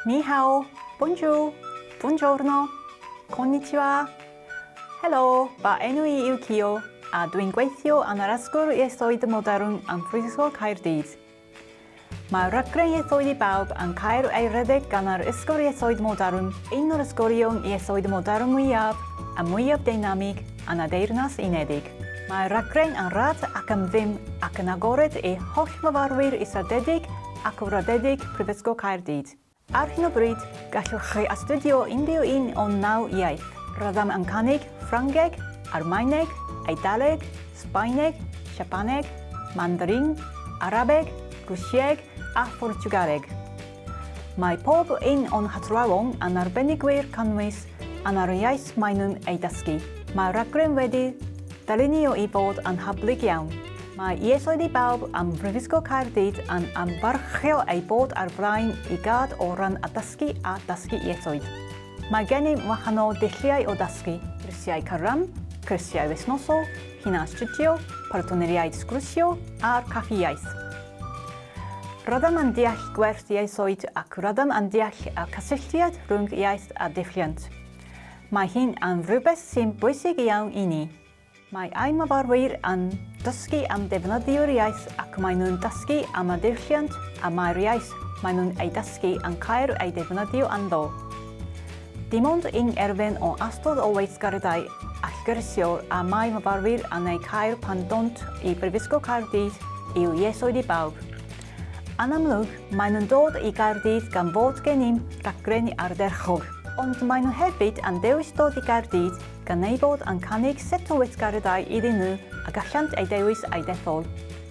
Ni hao, bonjour, buongiorno, konnichiwa. Helo, fy enw i yw Kio, a dwi'n gweithio yn yr Ysgol Ieithoedd Modern ym Mhrifysgol Caerdydd. Mae'r rhaglen Ieithoedd i Bawb yn cael ei redeg gan yr Ysgol Ieithoedd Modern, un o'r ysgolion ieithoedd modern mwyaf a mwyaf deinamig yn y Deyrnas Unedig. Mae'r rhaglen yn rhad ac am ddim ac yn agored i holl fyfyrwyr israddedig ac ôl-raddedig Prifysgol Caerdydd. Ar hyn o bryd, gallwch chi astudio unrhyw un o'n naw iaith. Rydym yn cynnig Ffrangeg, Almaeneg, Eidaleg, Sbaeneg, Siapaneg, Mandarin, Arabeg, Rwsieg a Phortiwgaleg. Mae pob un o'n hathrawon yn arbenigwyr cynnwys yn yr iaith maen nhw'n ei dysgu. Mae'r rhaglen wedi dylunio i fod yn hyblyg iawn. Mae Ieithoedd i Bawb ym Mhrifysgol Caerdydd yn ymfalchïo ei bod ar flaen y gad o ran addysgu a dysgu ieithoedd. Mae gennym wahanol dulliau o ddysgu, cyrsiau carlam, cyrsiau wythnosol, hunan-astudio, partneriaid sgwrsio a'r caffi iaith. Rydym yn deall gwerth ieithoedd ac rydym yn deall y cysylltiad rhwng iaith a diwylliant. Mae hyn yn rhywbeth sy'n bwysig iawn i ni. Mae ein myfyrwyr yn dysgu am ddefnyddio'r iaith ac maen nhw'n dysgu am y diwylliant a mae'r iaith maen nhw'n ei dysgu yn cael ei defnyddio ynddo. Dim ond un elfen o ystod o weithgareddau allgyrsiol a mae myfyrwyr yn eu cael pan ddont i Brifysgol Caerdydd yw Ieithoedd i Bawb. Yn amlwg, maen nhw'n dod i Gaerdydd gan fod gennym raglenni ardderchog. Ond maen nhw hefyd yn dewis dod i Gaerdydd gan ei fod yn cynnig set o weithgareddau iddyn nhw a gallant eu dewis a'u dethol.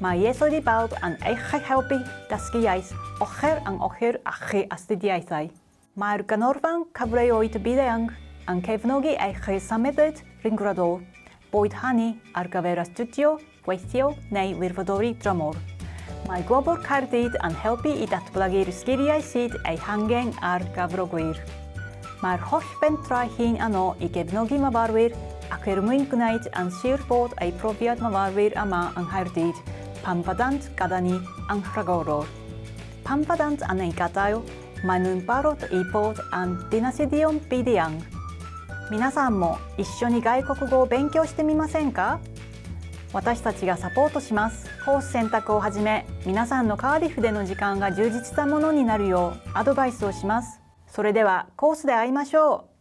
Mae Ieithoedd i Bawb yn eich helpu dysgu iaith ochr yn ochr â chi astudiaethau. Mae'r Ganolfan Cyfleoedd Byd-eang yn cefnogi eich symudedd rhyngwladol, boed hynny ar gyfer astudio, gweithio neu wirfoddoli dramor. Mae Gwobr Caerdydd yn helpu i ddatblygu'r sgiliau sydd eu hangen ar gyflogwyr. Mae'r holl fentrau hyn yno i gefnogi myfyrwyr ac er mwyn gwneud yn siwr bod eu profiad myfyrwyr yma yng Nghaerdydd pan fyddant gyda ni yn rhagorol. Pan fyddant yn ein gadael, maen nhw'n barod i fod yn ddinasyddion byd-eang. 皆さんも一緒に外国語を勉強してみませんか？私たちがサポートします。コース選択をはじめ、皆さんのカーディフでの時間が充実したものになるようアドバイスをします。それではコースで会いましょう。